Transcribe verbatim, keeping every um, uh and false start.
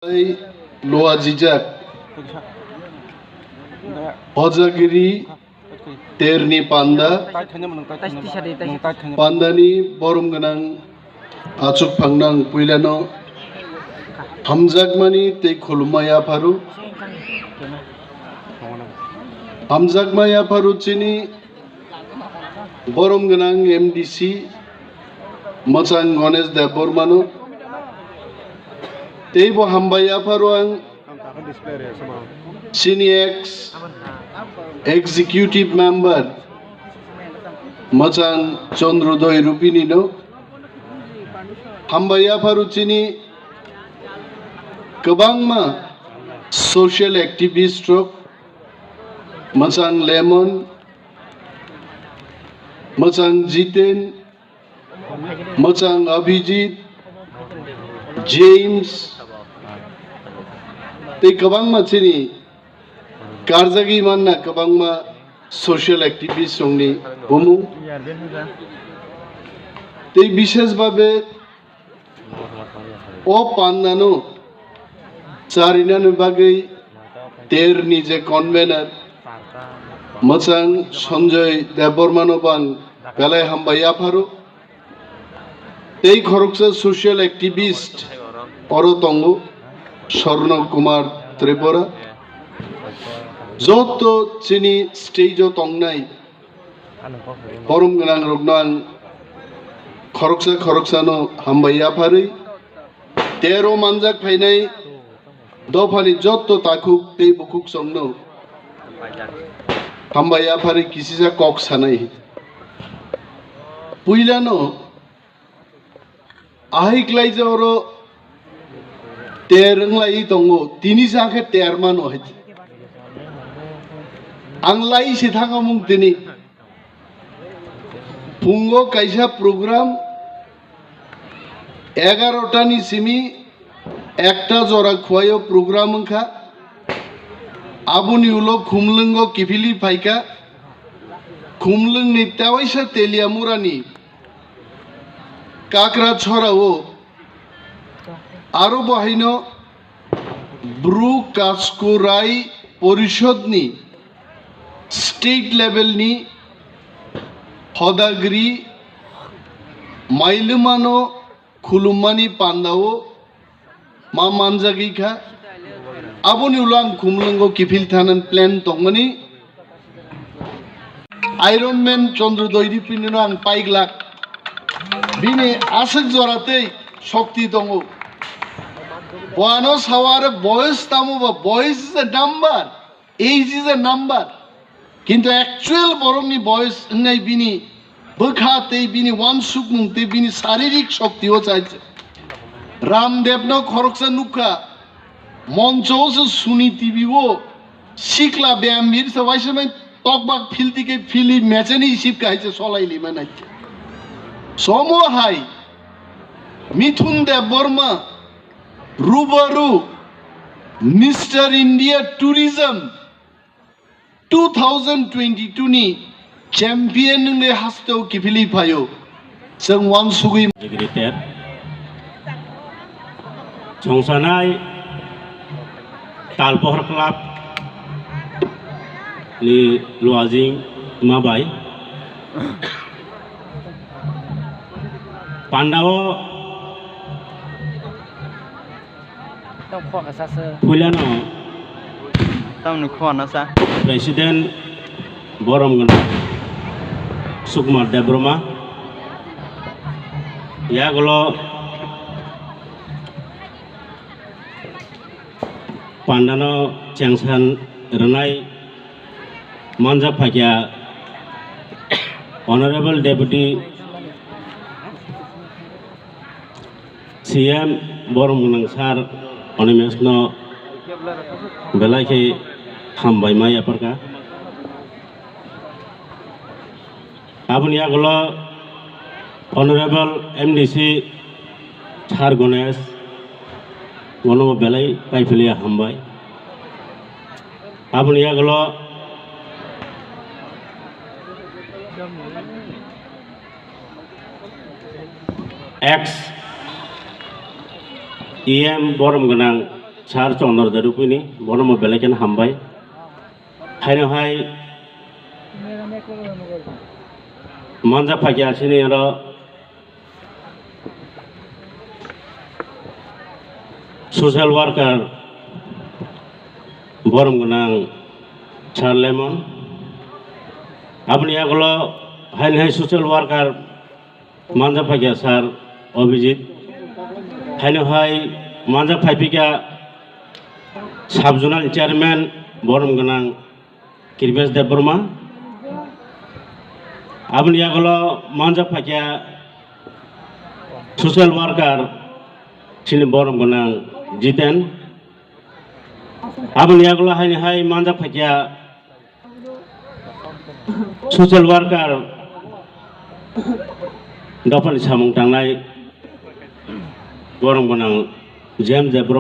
Tei luajijak Hojagiri terni panda, pandani borom gwnang achuk phangnang puilano hamjakmani tei khulumma yapharu. Hamjakma yapharu chini borom gwnang M D C mwchang Ganesh Debbarmano. Teibo hambai yapharu ang chini ex executive member mwchang Chandrodoi Rupinino. Hambai yapharu chini kwbangma social activist rok mwchang Lemon, mwchang Jiten, mwchang Abhijit, James, tei kwbangma chini karjagwi manna kwbangma social activist rokni bumung. Tei bishesh babe o pandano charinani bagwi terni je convener mwchang Sanjoy Debbarmano bo ang belai hambai yapharu. Tei khoroksa social activist oro tongo Swarno Kumar Tripura. Joto chini stage o tongnai borom gwnang rokno ang khoroksa khoroksano hambai yapharwi, tero manjak phainai dophani jotto takhuk tei bukhuk songno hambai yapharwi kisisa kok sanai. Puilano ahai klaijak oro ter wnglaiwi tongo, tini sa khe ter mano hai. Ang lai se thangmung tini. Phungo kaisa program, egarota ni simi ekta jora khuaio program wngkha. Aboni ulo khumlwngo kiphilwi phaikha. Khumlwngni tewaisa Teliamurani Kakra chorao aro bo haino Bru Kasku Rai Porishodni state level ni hodagri mailwmano khulummani pandao ma manjagwi kha. Aboni ulo ang khumlwngo kiphil thanani plan tongmani. Iron Man Chandrodoi Rupinino ang paiglak. Bini aswk jora tei shokti tongo. Boyano sao are boyos tamo ba, boyos is a number, age is a number. Kintu actual borokni boyos wngnai bini bwkha tei bini wansukmung tei bini saririk shokti o chai. Ramdevno khoroksa nukha, moncho o se suni T V o sikla beyam bir se waisa mai tokbak philti khe phili mechani sip kahai se solai lima nai. Somo hai Mithun Debbarma Rubaru Mister India Tourism two thousand twenty-two ni champion wngwi hasteo kiphilwi phaio. Chwng wansugwi Secretary. Chongsanai Talpohor Club ni Luajing Mabai. Pandao Tamo khua kasa se. Puilano Tamni khua na sa. President borom gwnang Sukumar Debbarma. Yagulo pandano chengsan rwnai manjak phaikha Honorable Deputy C M borom gwnang sir Animesh no belai khe hambai ma yapharkha. Aboni yagulo Honorable M D C sir Ganesh bono belai kaiphiliya hambai. Aboni yagulo ex E M borom gwnang Sir Chandra Dharupini, bono mo belai kheno hambai. Haino hai manjak phaikha chini oro social worker borom gwnang Sir Lemon. Aboni yagulo haino hai social worker manjak phaikha Sir Abhijit. Haino hai manjak phaipikha sub zonal chairman borom gwnang Kirbesh Debbarma. Aboni yagulo manjak phaikha social worker chini borom gwnang Jiten. Aboni yagulo haino hai manjak phaikha social worker dophani samung tangnai borom gwnang James Debbarma.